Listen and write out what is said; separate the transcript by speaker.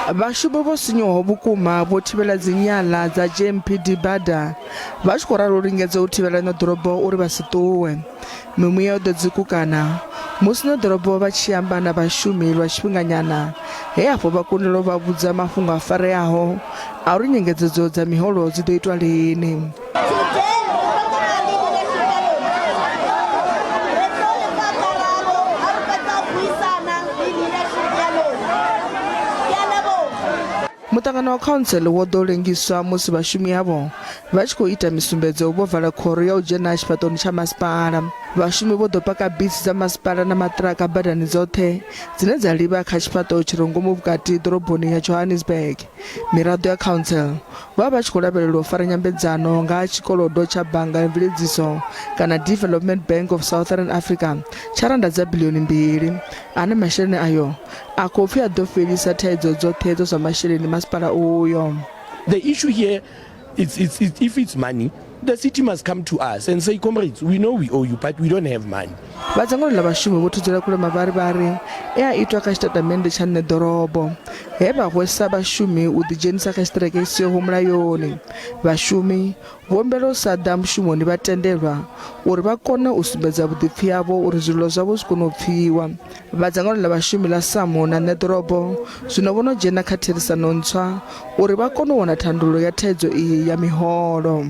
Speaker 1: Vhashumi vho sinyuwaho vhukuma vho thivhela dzinyala dza JMPD bada vha tshi khou ralo u lingedza u thivhela ṋeḓorobo uri vha si ṱuwe. Mimuya yo ḓo dzikukana musi ṋeḓorobo vha tshi amba na vhashumi lwa tshifhinganyana he afho vha kundelwa u vha vhudza mafhungo a fareaho a uri nyengedzedzo dza miholo dzi ḓo itwa lini. Muṱangano wa khauntseḽe wo ḓo lengiswa musi vhashumi avho vha tshi khou ita misumbedzo vho vala khoro ya u dzhena tshifhaṱoni tsha masipala. Vhashumi vho ḓo paka bisi dza masipala na maṱiraka badani dzoṱhe dzine dza livha kha tshifhaṱo tshi re ngomu vhukati ḓoroboni ya Johannesburg. Miraḓo ya khauntseḽe vho vha vha tshi khou lavhelelwa u fara nyambedzano nga ha tshikolodo tsha Bannga ya Mveledziso kana Development Bank of Southern Africa tsha rannda dza biḽioni mbili ane masheleni ayo a khou pfi a ḓo fhelisa thaidzo dzoṱhe dza zwa masheleni masipala uyo.
Speaker 2: The issue here it's if it's money, the city must come to us and say, "Comrades, we know we owe you, but we don't have money."
Speaker 1: Vha dzangano ḽa vhashumi vho thudzela kule mavharivhari e a itwa kha tshitatamennde tsha ṋeḓorobo he vha hwesa vhashumi u ḓidzhenisa kha tshiṱireke tshi siho mulayoni. Vhashumi vho humbela u sa ḓa mushumoni vha tendelwa uri vha kone u sumbedza vhuḓipfi havho uri zwililo zwavho zwi kone u pfiwa. Vha dzangano ḽa vhashumi ḽa SAMU na ṋeḓorobo zwino vho no dzhena kha therisano ntswa uri vha kone u wana thandululo ya thaidzo iyi ya miholo.